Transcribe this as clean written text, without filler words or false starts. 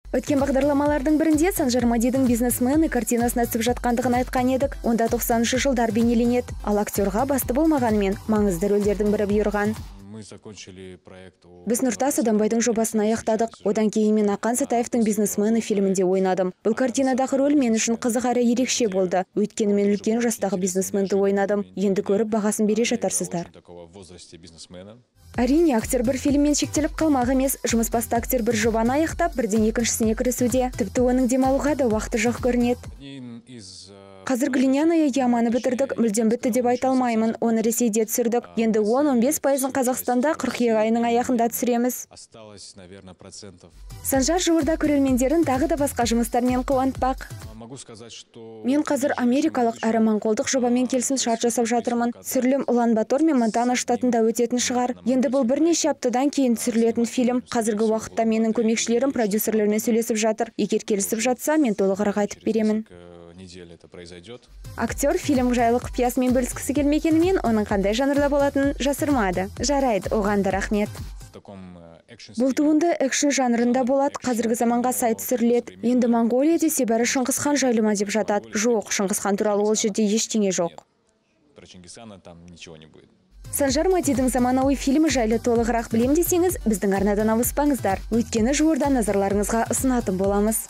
Өткен бағдарламалардың бірінде Санжар Мадидің «Бизнесмены» картинасына түсіп жатқандығын айтқан едік. Онда 90 жылдар бейнеленеді. Ал актерға басты болмағанымен, маңызды рөлдердің бірі бұйырған. Мы закончили проект о Біз Нұртас Адамбайдың жобасын аяқтадық. Одан кейін мен Ақан Сатаевтың «Бизнесмены» фильмінде ойнадым. Бұл картинадағы рөл мен үшін қызық әрі ерекше болды. Өйткені мен үлкен жастағы бизнесменді ойнадым. Енді көріп, бағасын бере жатарсыздар. Такого в возрасте бизнесмена. Әрине, актер бір фильммен шектеліп қалмақ емес. Жұмысбасты актер бір жобаны аяқтап, бірден екіншісіне кірісуде. Тіпті оның демалуға да уақыты жоқ көрінеді. Один из Қазір «Глиняная яманы» бітірдік, мүлдем бітті деп айта алмаймын. Оны Ресейде түсірдік. Енді 10-15 пайызын Қазақстанда қыркүйек айының аяғында түсіреміз. Осталось, наверное, процентов. Санжар жуырда көрермендерін тағы да басқа жұмыстармен қуантпақ. Могу сказать, что Мен қазір америкалық әрі моңғолдық жобамен келісім шарт жасап жатырмын. Түсірілім Улан Батор мен Монтана штатында өтетін шығар. Енді бұл бірнеше аптадан кейін түсірілетін фильм. Қазіргі уақытта менің көмекшілерім продюсерлермен сөйлесіп жатыр. Егер келісіп жатса, мен толығырақ айтып беремін. Недель это произойдет. Актер фильм жайлы құпиясымен бөліскісі келмегенімен, оның қандай жанрда болатынын жасырмады. Жарайды, оған да рахмет. В таком экшн Бұл туынды экшн жанрында болады, қазіргі заманға сай түсіріледі. Енді Моңғолия десе, бәрі Шыңғыс хан жайлы ма деп жатады. Жоқ, Шыңғыс хан туралы ол жерде ештеңе жоқ. Про Чингисхана там ничего не будет. Санжар Мадидің заманауи фильмі жайлы толығырақ білем десеңіз, біздің арнадан ауыспаңыздар. Өйткені жуырда назарларыңызға ұсынатын боламыз.